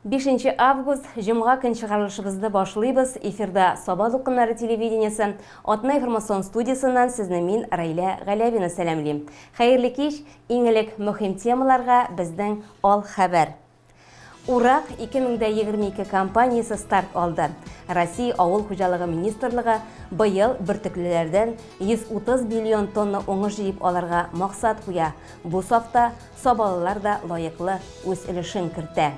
Бишенче август, җомга көн чыгарылышыбызны башлыйбыз. Эфирда Саба дулкыннары телевидениесе, Атна информацион студиясеннән сезне мин, Раилә Галәвина сәламлим. Хәерле кич! Иң элек мөһим темаларга безнең ал хәбәр. Урак 2022 кампаниясе старт алды. Россия Авыл хуҗалыгы министрлыгы быел бөртеклеләрдән 130 миллион тонна уңыш җыеп алырга максат куя. Бу сафта сабалылар да лаеклы үз өлешен кертә.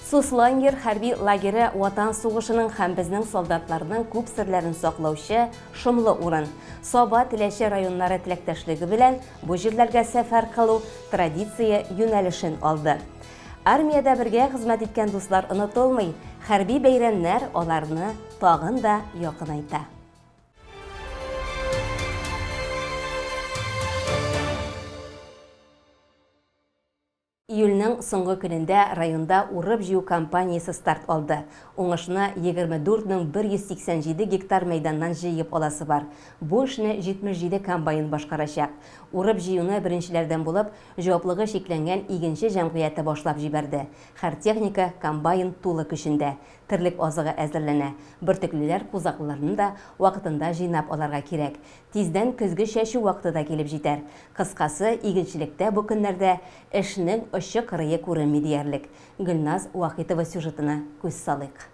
Суслонгер хәрби лагере Ватан сугышының һәм безнең солдатларның күп серләрен саклаучы шомлы урын. Саба, Теләче районнары теләктәшлеге белән бу җирләргә сәфәр кылу традиция юнәлешен алды. Армиядә бергә хезмәт иткән дуслар онытылмый, хәрби бәйрәмнәр аларны тагын да якынайта. Июльнең соңгы көнендә районда урып-җыю кампаниясе старт алды. Уңышны 24 187 гектар мәйданнан җыеп аласы бар. Бу эшне 77 комбайн башкарачак. Урып-җыюны беренчеләрдән булып, җаваплыгы чикләнгән Игенче җәмгыяте башлап җибәрде. Һәр техника, комбайн тулы көчендә. Терлек азыгы әзерләнә. Бөртеклеләр, кузаклыларны да вакытында җыйнап алырга кирәк. Тиздән көзге чәчү вакыты да килеп җитәр. Кыскасы, игенчелектә бу көннәрдә эшнең очы-кырые күренми диярлек. Гөлназ Вахитова сюжетына күз салыйк.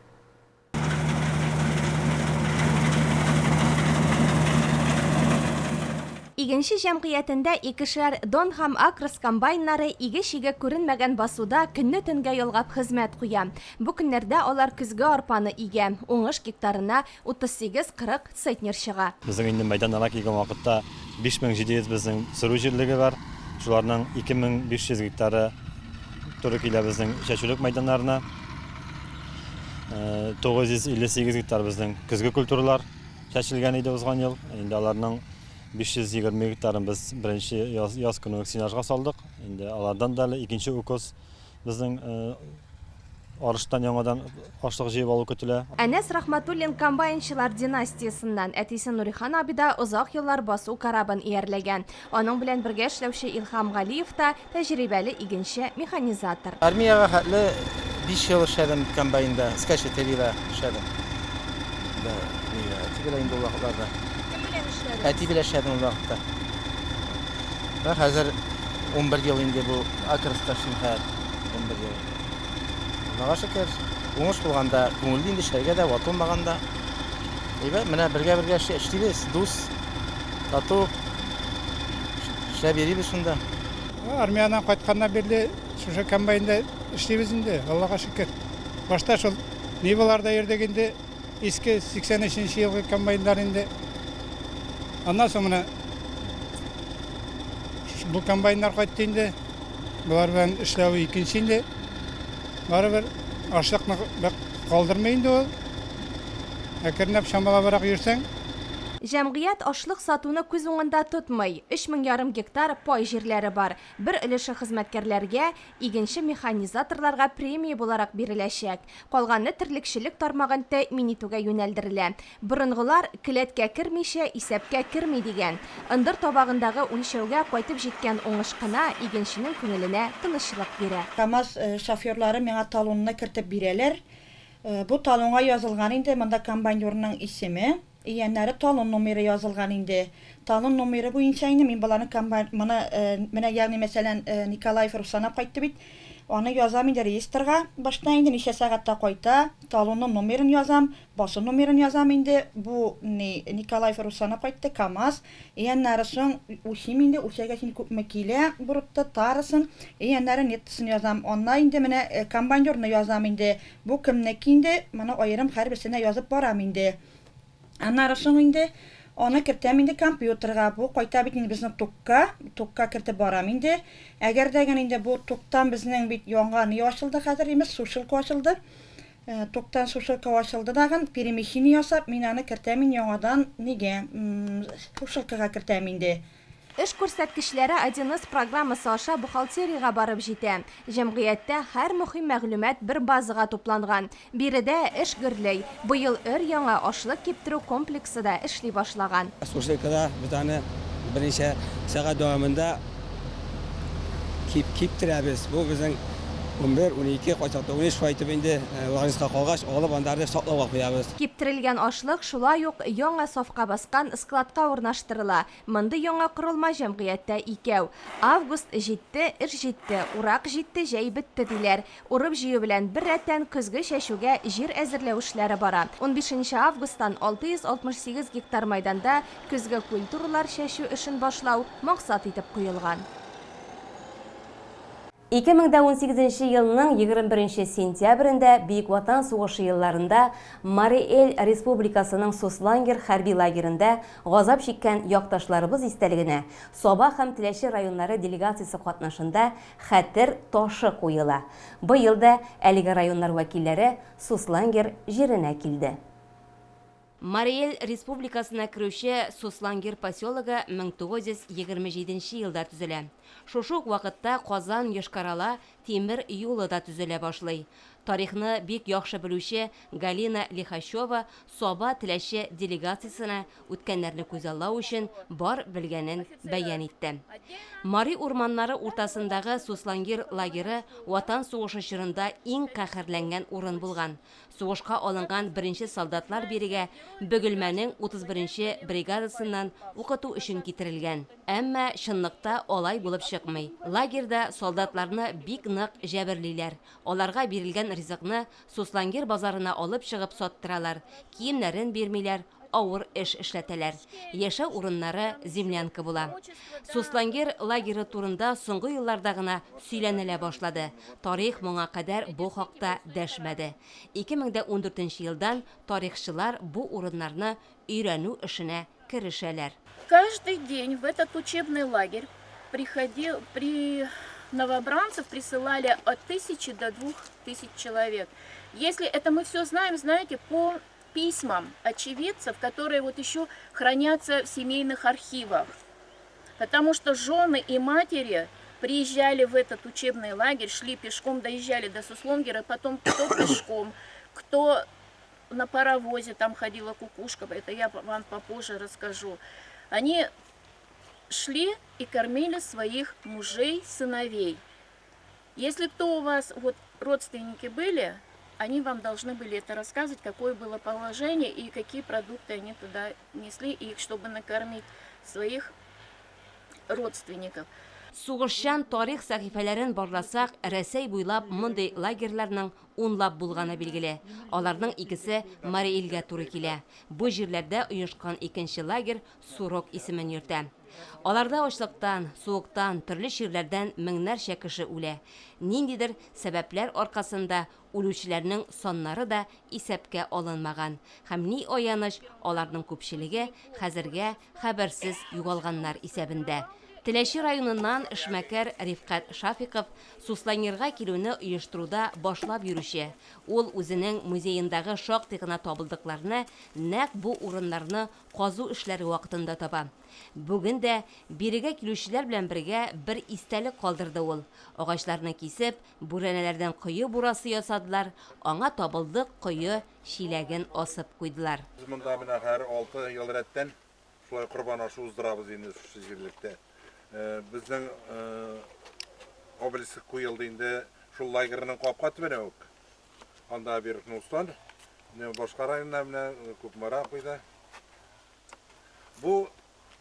Игенче җәмгыятендә икешәр Дон һәм Акрос комбайннары иге-чиге күренмәгән басуда көнне төнгә ялгап хезмәт куя. Бу көннәрдә алар көзге арпаны игә. Уңыш гектарына 38-40 центнер чыга. Безнең инде мәйданнарга килгән вакытта 5700 безнең сөрү җирлеге бар. Шуларның 2500 гектары туры килә безнең чәчүлек мәйданнарына. 958 гектар безнең көзге культуралар чәчелгән иде узган ел. Инде аларның 520 гектарын без беренче яз, яз көне үк сенажга салдык. Инде алардан да әле икенче укос безнең арыштан яңадан ашлык җыеп алу көтелә. Әнәс Рахматуллин комбайнчылар династиясеннән. Әтисе Нурихан абый да озак еллар басу корабын иярләгән. Аның белән бергә эшләүче Илһам Галиев та тәҗрибәле игенче, механизатор. Армиягә хәтле 5 ел эшләдем комбайнда, скачетелида эшләдем. Да, әти белән инде ул вакытларда. Кем белән эшләдегез? Әти белән эшләдем ул вакытта. Менә хәзер 11 ел инде бу Акроста эшлим хәзер. 11 ел. Аллага шөкер, уңыш булганда күңелле инде эшләргә дә, ватылмаганда. Әйбәт, менә бергә-бергә эшлибез, дус, тату эшләп йөрибез шунда. Армиядән кайтканнан бирле шушы комбайнда эшлибез инде, Аллага шөкер. Башта шул Ниваларда йөрдек инде, иске 83 нче елгы комбайннар инде. Аннан соң менә бу комбайннар кайтты инде. Болар белән эшләве икенче инде. Барыбер ашлыкны бик калдырмый инде ул. Әкренләп чамалабрак йөрсәң. Җәмгыять ашлык сатуны күз уңында тотмый. Өч мең ярым гектар пай җирләре бар. Бер өлеше хезмәткәрләргә, игенче-механизаторларга премия буларак биреләчәк. Калганы терлекчелек тармагын тәэмин итүгә юнәлдерелә. Борынгылар, келәткә кермичә, исәпкә керми, дигән. Ындыр табагындагы үлчәүгә кайтып җиткән уңыш кына игенченең күңеленә тынычлык бирә. КАМАЗ шоферлары миңа талонны кертеп бирәләр. Бу талонга язылган инде монда комбайнерның исеме, ияннәре талон номеры язылган инде. Талон номеры буенча инде мин боларны комбайн моны менә ягъни мәсәлән Николаев Руслан кайтты бит. Аны язам инде реестрга. Башта инде ничә сәгатьтә кайта, талонның номерын язам, басу номерын язам инде. Бу ни Николаев Руслан кайтты, КАМАЗ. И аннары соң үлчим инде, үлчәгәч инде күпме килә брутто, тарасын, и аннары неттосын язам. Анна инде менә комбайнерны язам инде. Бу кемнеке инде, моны аерым һәрберсенә язып барам инде. Аннары соң инде аны кертәм инде компьютерга. Бу кайта бит инде безнең токка, токка кертеп барам инде. Әгәр дә генә инде бу токтан безнең бит яңа ни ачылды хәзер, имеш, сушилка ачылды. Токтан сушилка ачылды дагын, перемещение ясап, мин аны кертәм инде яңадан нигә, сушилкага кертәм инде. Эш күрсәткечләре 1С программасы аша бухгалтериягә барып җитә. Җәмгыятьтә һәр мөһим мәгълүмат бер базага тупланган. Биредә эш гөрли. Быел өр-яңа ашлык киптерү комплексы да эшли башлаган. Сушилкада без аны берничә сәгать дәвамында киптерәбез. Бу безнең 11, 12, кайчакта 13 шулай итеп инде влажностька калгач, алып анда әле саклауга куябыз. Киптерелгән ашлык шулай ук яңа сафка баскан складка урнаштырыла. Мондый яңа корылма җәмгыятьтә икәү. Август җитте, эш җитте, урак җитте, җәй бетте, диләр. Урып-җыю белән беррәттән көзге чәчүгә җир әзерләү эшләре бара. Унбишенче августтан 668 гектар майданда көзге культуралар чәчү эшен башлау максат итеп куелган. 2018 нче елның 21 нче сентябрендә Бөек Ватан сугышы елларында Мари Эл Республикасының Суслонгер хәрби лагерендә газап чиккән якташларыбыз истәлегенә Саба һәм Теләче районнары делегациясе катнашында Хәтер ташы куела. Быел да әлеге районнар вәкилләре Суслонгер җиренә килде. Мари Эл Республикасына керүче Суслонгер поселогы 1927 нче елда төзелә. Шушы ук вакытта Казан-Йошкар-Ола тимер юлы да төзелә башлый. Тарихны бик яхшы белүче Галина Лихачева Саба Теләче делегациясенә үткәннәрне күзаллау өчен бар белгәнен бәян итте. Мари урманнары уртасындагы Суслонгер лагеры Ватан сугышы чорында иң каһәрләнгән урын булган. Сугышка алынган беренче солдатлар бирегә Бөгелмәнең 31 нче бригадасыннан укыту өчен китерелгән. Әмма чынлыкта алай булып чыкмый. Лагерьда солдатларны бик нык җәберлиләр. Аларга бирелгән ризыкны Суслонгер базарына алып чыгып саттыралар, киемнәрен бирмиләр, авыр эш эшләтәләр. Яшәү урыннары землянка була. Суслонгер лагеры турында соңгы елларда гына сөйләнелә башлады. Тарих моңа кадәр бу хакта дәшмәде. 2014 нче елдан тарихчылар бу урыннарны өйрәнү эшенә керешәләр. Каждый день в этот учебный лагерь приходил, при новобранцев присылали от тысячи до двух тысяч человек. Если это мы все знаем, знаете, по письмам очевидцев, которые вот еще хранятся в семейных архивах. Потому что жены и матери приезжали в этот учебный лагерь, шли пешком, доезжали до Суслонгера, потом кто пешком, кто на паровозе, там ходила кукушка, это я вам попозже расскажу. Они шли и кормили своих мужей, сыновей. Если кто у вас, вот родственники были, они вам должны были это рассказывать, какое было положение и какие продукты они туда несли, их, чтобы накормить своих родственников. Сугышчан тарих сәхифәләрен барласак, Рәсәй буйлап мондый лагерьларның унлап булганы билгеле. Аларның икесе Мари Эльгә туры килә. Бу җирләрдә оешкан икенче лагерь Сурок исемен йөртә. Аларда ачлыктан, суыктан, төрле чирләрдән меңнәрчә кеше үлә. Ниндидер сәбәпләр аркасында үлүчеләрнең саннары да исәпкә алынмаган. Һәм ни аяныч, аларның күпчелеге хәзергә хәбәрсез югалганнар исәбендә. Теләче районыннан эшмәкәр Рифкать Шафиков Суслонгерга килүне оештыруда башлап йөрүче. Ул үзенең музеендагы шактый гына табылдыкларны нәкъ бу урыннарны казу эшләре вакытында таба. Бүген дә бирегә килүчеләр белән бергә бер истәлек калдырды ул. Агачларны кисеп, бүрәнәләрдән кое бурасы ясадылар, аңа табылдык кое чиләген асып куйдылар. Без монда менә һәр алты ел рәттән шулай корбан ашы уздырабыз инде шушы җирлектә. Безнең обелиск куелды инде шул лагерьның капка төбенә үк. Анда Верхнеустан, башка районнар менә Кукмара куйды. Бу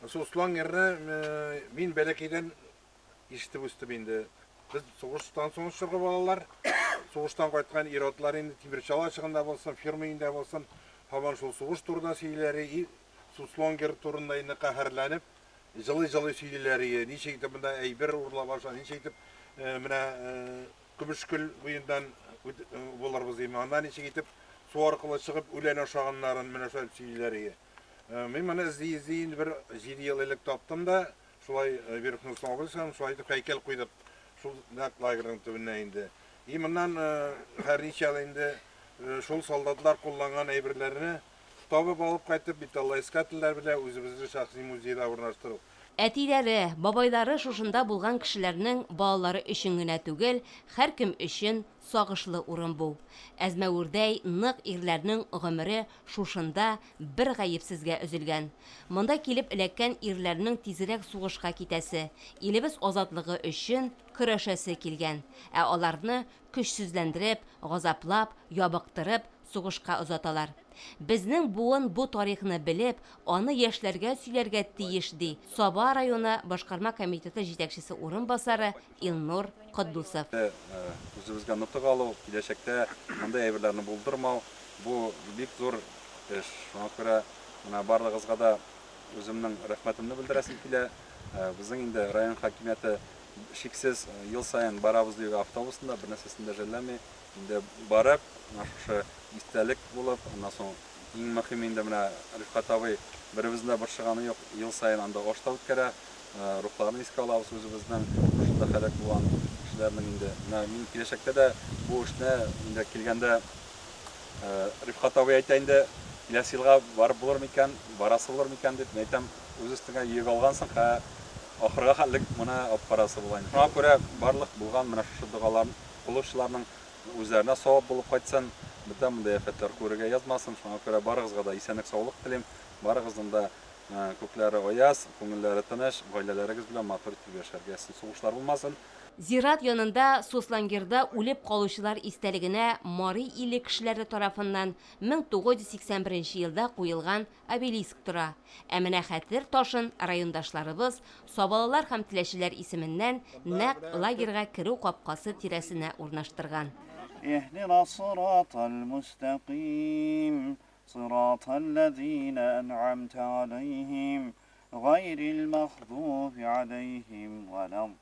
Суслонгерны мин бәләкәйдән ишетеп үстем инде. Без сугыштан соң чоргы балалар, сугыштан кайткан ир-атлар инде Тимерчал ачыгында булсын, ферма өендә булсын, һаман шул сугыш турында сөйлиләр и Суслонгер турында инде каһәрләнеп, җылый-җылый сөйлиләр и, ничек итеп монда әйбер урлап аша, ничек итеп менә Көмешкүл буендан булырбыз дим, анда ничек итеп су аркылы чыгып үлән ашаганнарын менә шулай сөйлиләр ие. Мин моны эзли-эзли инде бер 7 ел элек таптым да, шулай Верхнеуслон областен шулай итеп һәйкәл куйдык шул нәкъ лагерьның төбенә инде. И моннан һәрничә ел инде шул солдатлар кулланган әйберләрне табып алып кайтып, металлоискательләр белән үзебезнең шәхси музейда урнаштырдык. Әтиләре, бабайлары шушында булган кешеләрнең балалары өчен генә түгел, һәркем өчен сагышлы урын бу. Әзмәвердәй нык ирләрнең гомере шушында бер гаепсезгә өзелгән. Монда килеп эләккән ирләрнең тизрәк сугышка китәсе, илебез азатлыгы өчен көрәшәсе килгән. Ә аларны көчсезләндереп, газаплап, ябыктырып, сугышка озаталар. Безнең буын бу тарихны белеп, аны яшьләргә сөйләргә тиеш, ди Саба районы башкарма комитеты җитәкчесе урынбасары Илнур Котдусов. Үзебезгә нотык алу, киләчәктә мондый әйберләрне булдырмау, бу бик зур эш. Шуңа күрә менә барлыгызга да үземнең рәхмәтемне белдерәсем килә. Безнең инде район хакимияте шиксез ел саен барабыз диюгә автобусында, бернәрсәсен дә жәлләми. Инде барып, менә шушы истәлек булып, аннан соң иң мөһиме инде менә Рифкать абый беребезне дә борчыганы юк, ел саен анда аш та үткәрә, рухларын искә алабыз үзебезнең, шушында һәлак булган кешеләрнең инде. Менә мин киләчәктә дә бу эшне инде килгәндә Рифкать абый әйтә инде, киләсе елга барып булыр микән, барасы булыр микән дип, мин әйтәм, үз өстеңә йөк алгансың, хә ахырга хәтлек моны алып барасы була инде. Шуңа күрә барлык булган менә шушы догалар Кылучыларның үзләренә савап булып кайтсын, бүтән мондый афәтләр күрергә язмасын. Шуңа күрә барыгызга да исәнлек-саулык телим. Барыгызның да күкләре аяз, күңелләре тыныч, гаиләләрегез белән матур итеп яшәргә язсын. Сугышлар булмасын. Зират янында Суслонгерда үлеп калучылар истәлегенә Мари иле кешеләре тарафыннан 1981 елда куелган Обелиск тора. Ә менә хәтер ташын райондашларыбыз, сабалылар һәм теләчеләр исеменнән нәкъ лагерьга керү капкасы тирәсенә урнаштырган. Иһдина ссыратал мустәкыйм, сыратал ләзина әнъамтә аләйһим, гайрил мәгъдуби аләйһим вәләд-даллин.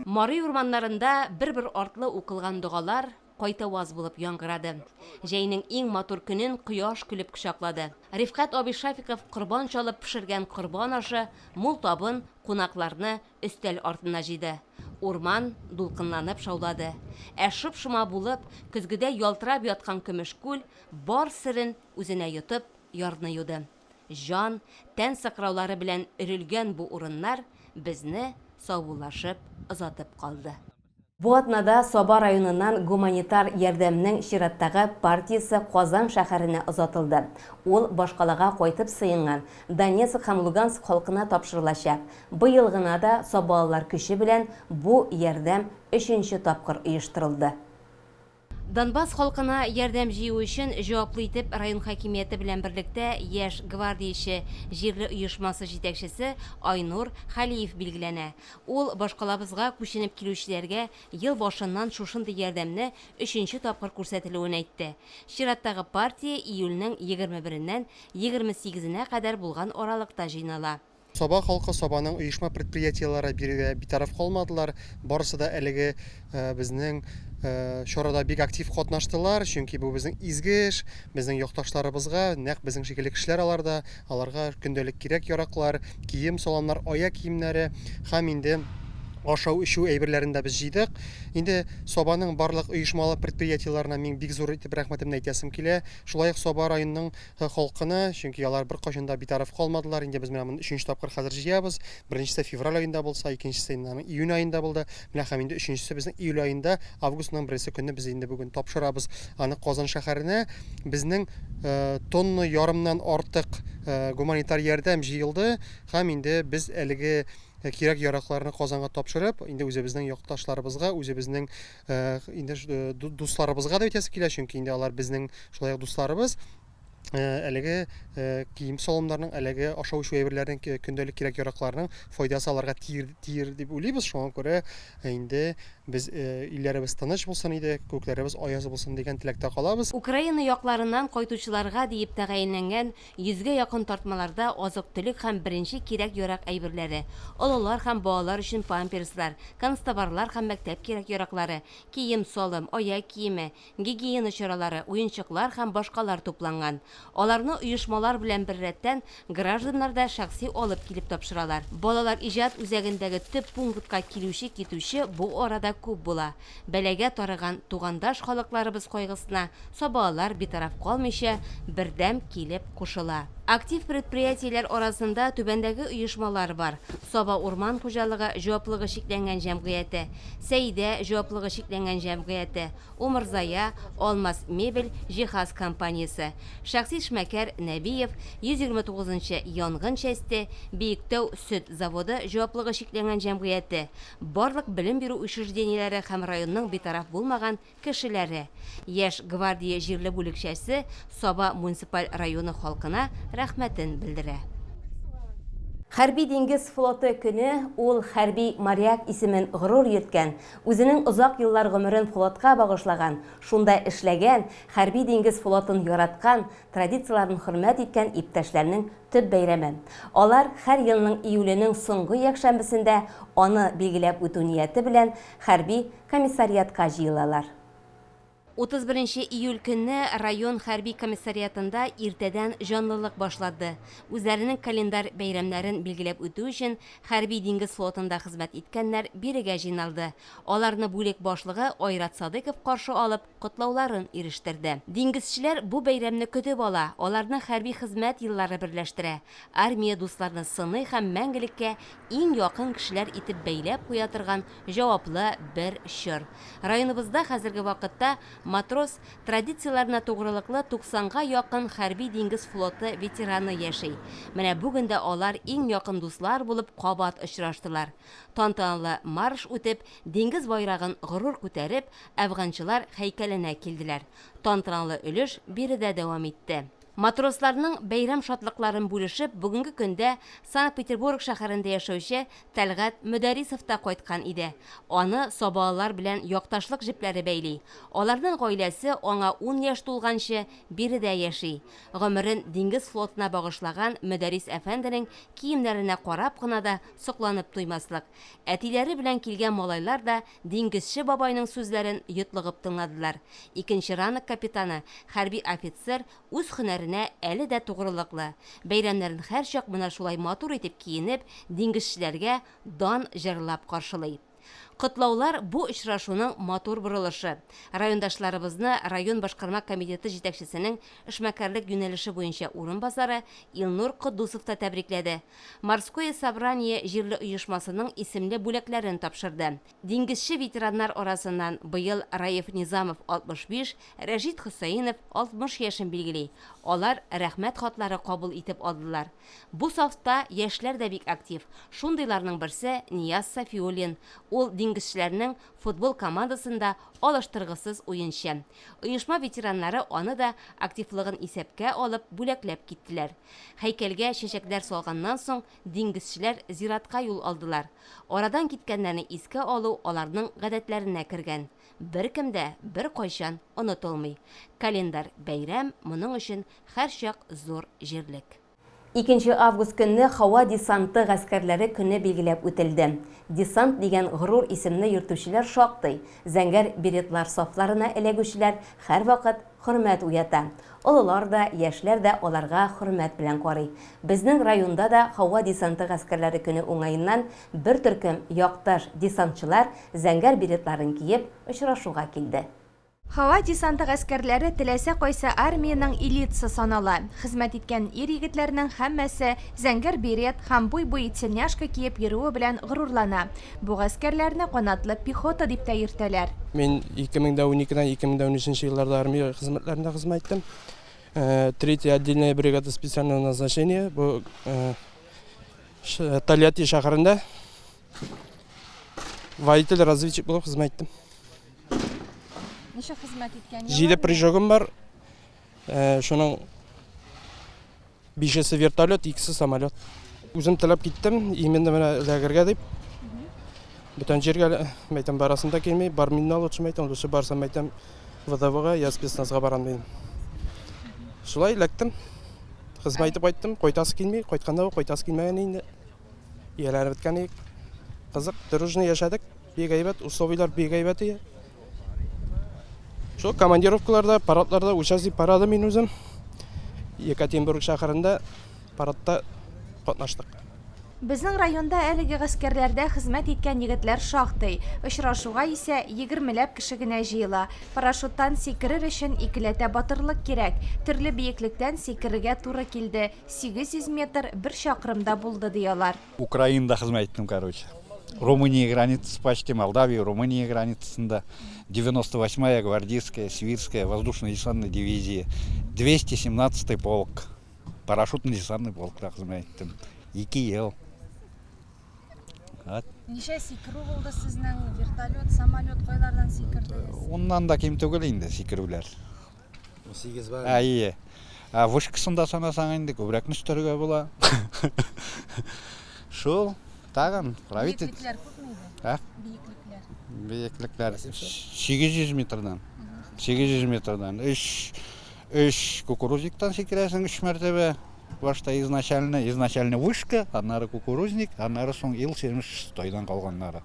Мари урманнарында бер-бер артлы укылган догалар кайтаваз булып яңгырады. Җәйнең иң матур көнен кояш көлеп кочаклады. Рифкать абый Шафиков корбан чалып пешергән корбан ашы, мул табын кунакларны өстәл артына җыйды. Урман дулкынланып шаулады. Ә шоп-шома булып, көзгедәй ялтырап яткан көмеш күл бар серен үзенә йотып, ярны юды. Җан, тән сыкраулары белән өрелгән бу урыннар безне саубуллашып озатып калды. Бу атнада Саба районыннан гуманитар ярдәмнең чираттагы партиясе Казан шәһәренә озатылды. Ул башкалага кайтып сыенган Донецк һәм Луганск халкына тапшырылачак. Быел гына да сабалылар көче белән бу ярдәм өченче тапкыр оештырылды. Донбасс халкына ярдәм җыю өчен җаваплы итеп район хакимияте белән берлектә Яшь гвардияче җирле оешмасы җитәкчесе Айнур Хәлиев билгеләнә. Ул башкалабызга күченеп килүчеләргә ел башыннан шушындый ярдәмне өченче тапкыр күрсәтелүен әйтте. Чираттагы партия июльнең егерме береннән егерме сигезенә кадәр булган аралыкта җыйнала. Саба халкы, Сабаның оешма-предприятиеләре бирегә битараф калмадылар. Барысы да әлеге безнең чарада бик актив катнаштылар, чөнки бу безнең изге эш, безнең якташларыбызга, нәкъ безнең шикелле кешеләр алар да, аларга көндәлек кирәк-яраклар, кием-саламнар, аяк киемнәре һәм инде ашау-эчү әйберләрен дә без җыйдык. Инде Сабаның барлык оешмалы предприятиеләренә мин бик зур итеп рәхмәтемне әйтәсем килә. Шулай ук Саба районының халкына, чөнки алар беркайчан да битараф калмадылар. Инде без менә моны өченче тапкыр хәзер җыябыз. Беренчесе февраль аенда булса, икенчесе инде аның июнь аенда булды. Менә һәм инде өченчесе безнең июль аенда, августның беренче көнне без инде бүген тапшырабыз аны Казан шәһәренә. Безнең тонна ярымнан артык гуманитар ярдәм җыелды һәм инде без әлеге кирәк-яракларны Казанга тапшырып, инде үзебезнең якташларыбызга, үзебезнең инде дусларыбызга да әйтәсе килә, чөнки инде алар безнең шулай ук дусларыбыз. Әлеге кием-салымнарның, әлеге ашау-эчү әйберләренең, көндәлек кирәк-яракларның файдасы аларга тиер, тиер дип уйлыйбыз. Шуңа күрә инде без илләребез тыныч булсын иде, күкләребез аяз булсын дигән теләктә калабыз. Украина якларыннан кайтучыларга диеп тәгаенләнгән йөзгә якын тартмаларда азык-төлек һәм беренче кирәк-ярак әйберләре, олылар һәм балалар өчен памперслар, канцтоварлар һәм мәктәп кирәк-яраклары, кием-салым, аяк киеме, гигиена чаралары, уенчыклар һәм башкалар тупланган. Аларны оешмалар белән беррәттән гражданнар да шәхси алып килеп тапшыралар. Балалар иҗат үзәгендәге төп пунктка килүче-китүче бу арада күп була. Бәлагә тарыган тугандаш халыкларыбыз кайгысына сабаалар битараф калмыйча, бердәм килеп кушыла. Актив предприятиеләр арасында түбәндәге оешмалар бар, Саба урман хуҗалыгы җаваплыгы чикләнгән җәмгыяте, Сәйдә җаваплыгы чикләнгән җәмгыяте, Умырзая, Алмаз мебель, җиһаз компаниясе, шәхси эшмәкәр Нәбиев, 129 нчы янгын часте, Биектау сөт заводы җаваплыгы чикләнгән җәмгыяте, барлык белем бирү учреждениеләре һәм районның битараф булмаган кешеләре. Яшь гвардия җирле бүлекчәсе Саба муниципаль районы халкына рәхмәтен белдерә. Хәрби диңгез флоты көне, ул хәрби моряк исемен горур йөрткән, үзенең озак еллар гомерен флотка багышлаган, шунда эшләгән, хәрби диңгез флотын яраткан, традицияләрен хөрмәт иткән иптәшләрнең төп бәйрәме. Алар һәр елның июленең соңгы якшәмбесендә аны билгеләп үтү нияте белән хәрби комиссариатка җыелалар. 31 нче июль көнне район хәрби комиссариатында иртәдән җанлылык башлады. Үзләренең календарь бәйрәмнәрен билгеләп үтү өчен хәрби диңгез флотында хезмәт иткәннәр бирегә җыйналды. Аларны бүлек башлыгы Айрат Садыйков каршы алып, котлауларын ирештерде. Диңгезчеләр бу бәйрәмне көтеп ала, аларны хәрби хезмәт еллары берләштерә, армия дусларны сыный һәм мәңгелеккә иң якын кешеләр итеп бәйләп куя торган җаваплы бер чор. Районыбызда хәзерге вакытта матрос традицияләренә тугрылыклы туксанга якын хәрби-диңгез флоты ветераны яши. Менә бүген дә алар иң якын дуслар булып кабат очраштылар. Тантаналы марш үтеп, диңгез байрагын горур күтәреп, Әфганчылар һәйкәленә килделәр. Тантаналы өлеш биредә дәвам итте. Матросларның бәйрәм шатлыкларын бүлешеп, бүгенге көндә Санкт-Петербург шәһәрендә яшәүче Тәлгать Мөдәрисов та кайткан иде. Аны сабалылар белән якташлык җепләре бәйли. Аларның гаиләсе аңа ун яшь тулганчы биредә яши. Гомерен диңгез флотына багышлаган Мөдәрис әфәнденең киемнәренә карап кына да сокланып туймаслык. Әтиләре белән килгән малайлар да Диңгезче бабайның сүзләрен йотлыгып тыңладылар. Икенче ранг капитаны, хәрби офицер, үз һөнәренә әле дә тугрылыклы. Бәйрәмнәрен һәрчак менә шулай матур итеп киенеп, диңгезчеләргә дан җырлап каршылый. Котлаулар бу очрашуның матур борылышы. Райондашларыбызны район башкарма комитеты җитәкчесенең эшмәкәрлек юнәлеше буенча урынбасары Илнур Котдусов та тәбрикләде. Морское собрание җирле оешмасының исемле бүләкләрен тапшырды. Диңгезче ветераннар арасыннан быел Раиф Низамов 65, Рәшит Хөсәенов 60 яшен билгели. Алар Рәхмәт хатлары кабул итеп алдылар. Бу сафта яшьләр дә бик актив. Шундыйларның берсе, Нияз Сафиуллин. Ул диңгезчеләрнең футбол командасында алыштыргысыз уенчы. Оешма ветераннары аны да активлыгын исәпкә алып бүләкләп киттеләр. Һәйкәлгә чәчәкләр салганнан соң, диңгезчеләр зиратка юл алдылар. Арадан киткәннәрне искә алу аларның гадәтләренә кергән. Беркем дә беркайчан онытылмый. Календарь бәйрәм моның өчен һәрчак зур җирлек. Икенче август көнне Һава десанты гаскәрләре көне билгеләп үтелде. Десант дигән горур исемне йөртүчеләр шактый, зәңгәр беретлар сафларына эләгүчеләр һәрвакыт хөрмәт уята. Олылар да, яшьләр дә аларга хөрмәт белән карый. Безнең районда да Һава десанты гаскәрләре көне уңаеннан бер төркем якташ десантчылар зәңгәр беретларын киеп очрашуга килде. Һава десанты гаскәрләре теләсә кайсы армиянең элитасы санала. Хезмәт иткән ир-егетләрнең һәммәсе зәңгәр берет һәм буй-буй тельняшка киеп йөрүе белән горурлана. Бу гаскәрләрне канатлы пехота дип тә йөртәләр. Мин 2012 дән 2013 нче елларда армия хезмәтләрендә хезмәт иттем. Третья отдельная бригада специального назначения бу Тольятти шәһәрендә водитель-разведчик булып хезмәт иттем. Ничек хезмәт иткән? Җиде прыжогым бар. Э, шуның бишесе вертолет, икесе самолет. Үзем теләп киттем, именно менә эләгергә дип. Бүтән җиргә мәйтәм барасым да килми, бар миннән лучше мәйтәм, лучше барсам мәйтәм ВДВга я спецназга барам дидем. Шулай эләктем. Хезмәт итеп кайттым, кайтасы килми, кайтканда ук кайтасы килмәгән инде. Ияләнеп беткән идек. Кызык, дружно яшәдек. Бик әйбәт, условияләр бик әйбәт иде. Шул командировкаларда, парадларда участник парада мин үзем. Екатеринбург шәһәрендә парадта катнаштык. Безнең районда әлеге гаскәрләрдә хезмәт иткән егетләр шактый. Очрашуга исә егермеләп кеше генә җыела. Парашюттан сикерер өчен икеләтә батырлык кирәк. Төрле биеклектән сикерергә туры килде, 800 метр, бер чакрым да булды, ди алар. Украинада хезмәт иттем, короче. Румыния границасы почти, Молдавия, Румыния границасында. 98-я гвардейская, Свирская воздушно-десантная дивизия, 217 полк. Парашютно-десантный полкта хезмәт иттем. Ике ел. Вот. Ничә сикерү булды сезнең? Вертолет, самолет кайлардан сикердегез? Уннан да ким түгел инде сикерүләр. 18 бар. Әйе. Ә вышкасын да санасаң инде күбрәкне өстәргә була. Шул. Тагын правитель. Биеклекләр күпме иде? Ә? Биеклекләр. Биеклекләр 800 метрдан. 800 метрдан. Өч өч кукурузниктан сикерәсең өч мәртәбә. Башта изначально, изначально вышка, аннары кукурузник, аннары соң Ил-76-дан калганнары.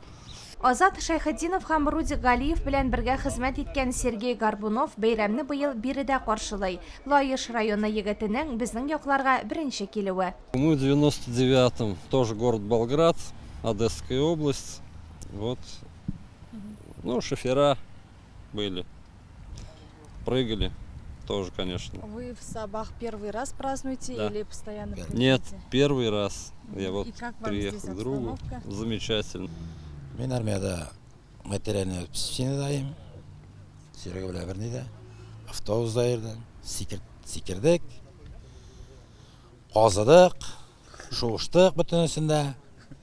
Азат Шәйхетдинов һәм Рудик Галиев белән бергә хезмәт иткән Сергей Горбунов бәйрәмне быел биредә каршылый. Лаеш районы егетенең безнең якларга беренче килүе. Мы в 99-м, тоже город Болград, Одесская область. Вот. Ну, шофера были. Прыгали тоже, конечно. Вы в Сабах первый раз празднуете Да. или постоянно Нет, приезжаете? первый раз. Я вот И как вам приехал здесь к другу. обстановка? Замечательно. Мин армиядә материальное обеспечение даем. Серега белән берни дә. Автобуста йөрдем. Сикер, сикердек. Казыдык. Шуыштык бөтенесендә.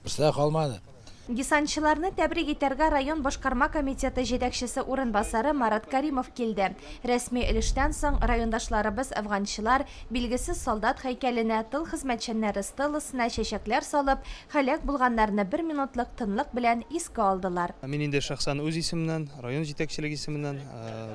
Берсе дә калмады. Десантчыларны тәбрик итәргә район башкарма комитеты җитәкчесе урынбасары Марат Каримов килде. Рәсми өлештән соң райондашларыбыз әфганчылар, билгесез солдат һәйкәленә, тыл хезмәтчәннәре стеласына чәчәкләр салып, һәлак булганнарны бер минутлык тынлык белән искә алдылар. Мин инде шәхсән үз исемемнән, район җитәкчелеге исеменнән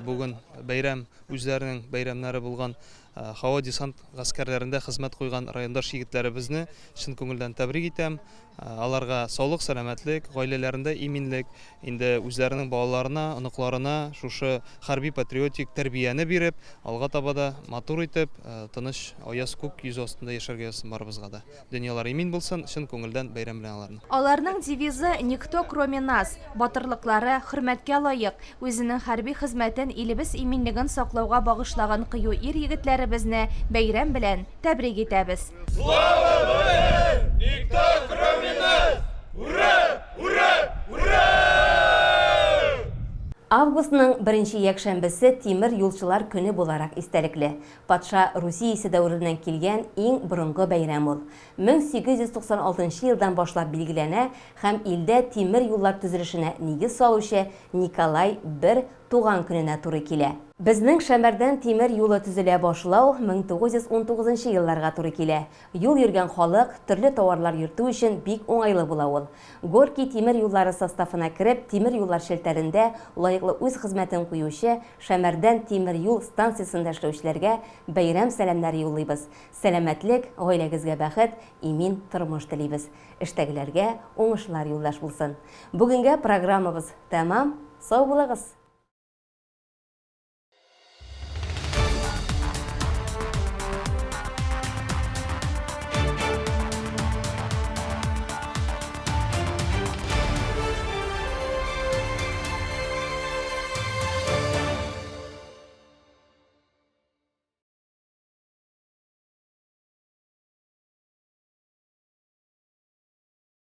бүген бәйрәм, үзләренең бәйрәмнәре булган һава-десант гаскәрләрендә хезмәт куйган райондаш егетләребезне чын күңелдән тәбрик итәм. Аларга саулык, сәламәтлек, гаиләләрендә иминлек, инде үзләренең балаларына, оныкларына шушы хәрби-патриотик тәрбияне биреп, алга таба да матур итеп, тыныч аяз күк йөзе астында яшәргә язсын барыбызга да. Дөньялар имин булсын, чын күңелдән бәйрәм белән аларны. Аларның девизы Никто кроме нас! Батырлыклары хөрмәткә лаек. Үзенең хәрби хезмәтен илебез иминлеген саклауга багышлаган кыю ир-егетләребезне бәйрәм белән тәбрик итәбез! Слава ВВР! Никто кроме нас! Ура! Ура! Ура! Августның беренче якшәмбесе Тимер юлчылар көне буларак истәлекле. Патша Русиясе дәвереннән килгән иң борынгы бәйрәм ул. 1896 елдан башлап билгеләнә һәм илдә тимер юллар төзелешенә нигез салучы Николай I туган көненә туры килә. Безнең Шәмәрдән тимер юлы төзелә башлау 1919 елларга туры килә. Юл йөргән халык, төрле тауарлар йөртү өчен бик уңайлы була ул. Горький тимер юллары составына кереп, тимер юллар челтәрендә лаеклы үз хезмәтен куючы Шәмәрдән тимер юл станциясендә эшләүчеләргә бәйрәм сәламнәре юллыйбыз. Сәламәтлек, гаиләгезгә бәхет, имин тормыш телибез. Эштәгеләргә уңышлар юлдаш булсын. Бүгенгә программабыз тәмам. Сау булыгыз!